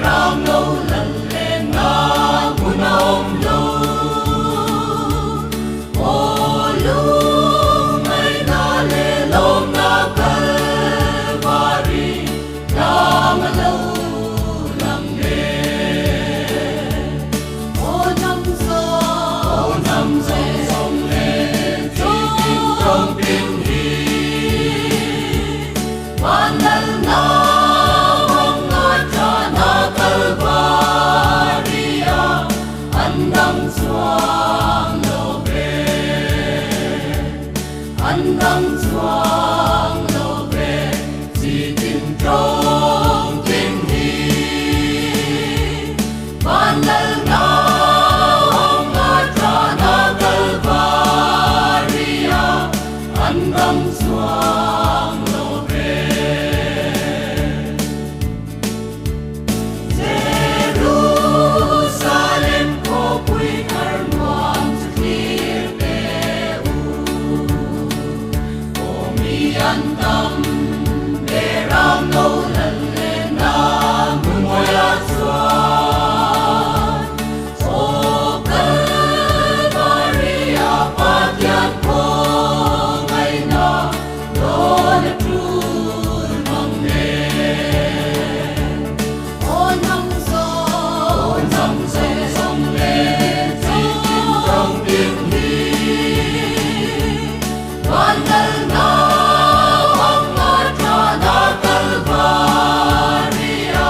Beram no lal len na hmun a awm lo. Aw lungngaihna leh lawmna Kalvari tlang a lo lang e. Aw hnam zawng zawng leh chi tin tawng tin hi Van lal naupang ngaithla Kalvaria an dang chuang lo ve, an dang chuang lo ve, chi tin tawng tin hi. Van lal naupang ngaithla Kalvaria an dang chuang lo ve. Jerusalem khawpui thar nuam chu thlir teh u. Aw mi an tam beram no lal leh na hmuhmawia chuan Aw Kalvaria Pathian khawngaihna dawn a tul mang nen. Aw hnam zawng zawng leh chi tin tawng tin hi van lal naupang ngaithla Kalvaria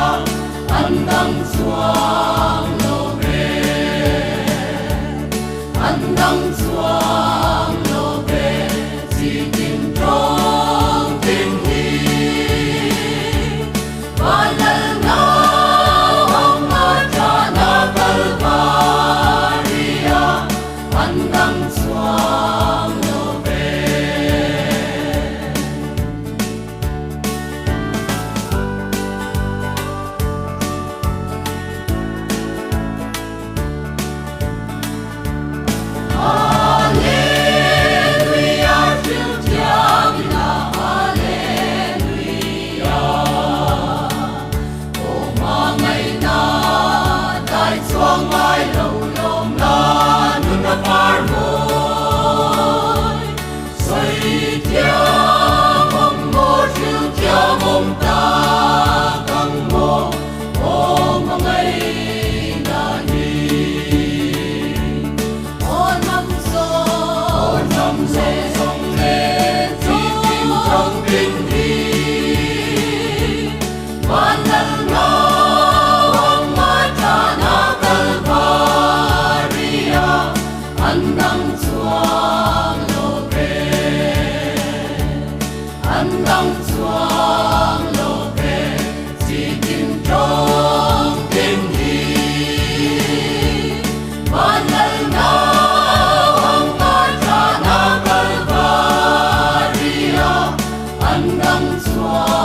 an dang chuang lo ve, an dang chuang lo ve, chi tin tawng tin hi. Van lal naupang ngaithla Kalvaria an dang chuang lo ve. Hallelujah, hril thiam ila, Hallelujah. Aw hmangaihna dai chuang ngai lo lawmna nun a par mawi. Sawi thiam awm maw, hril thiam awm tak ang maw, aw hmangaihna hi. Aw hnam zawng zawng leh chi tin tawng tin hi. Van lal naupang ngaithla na Kalvaria an dang chuang lo ve, an dang chuang lo ve, chi tin tawng tin hi. Van lal naupang ngaithla na Kalvaria an dang chuang.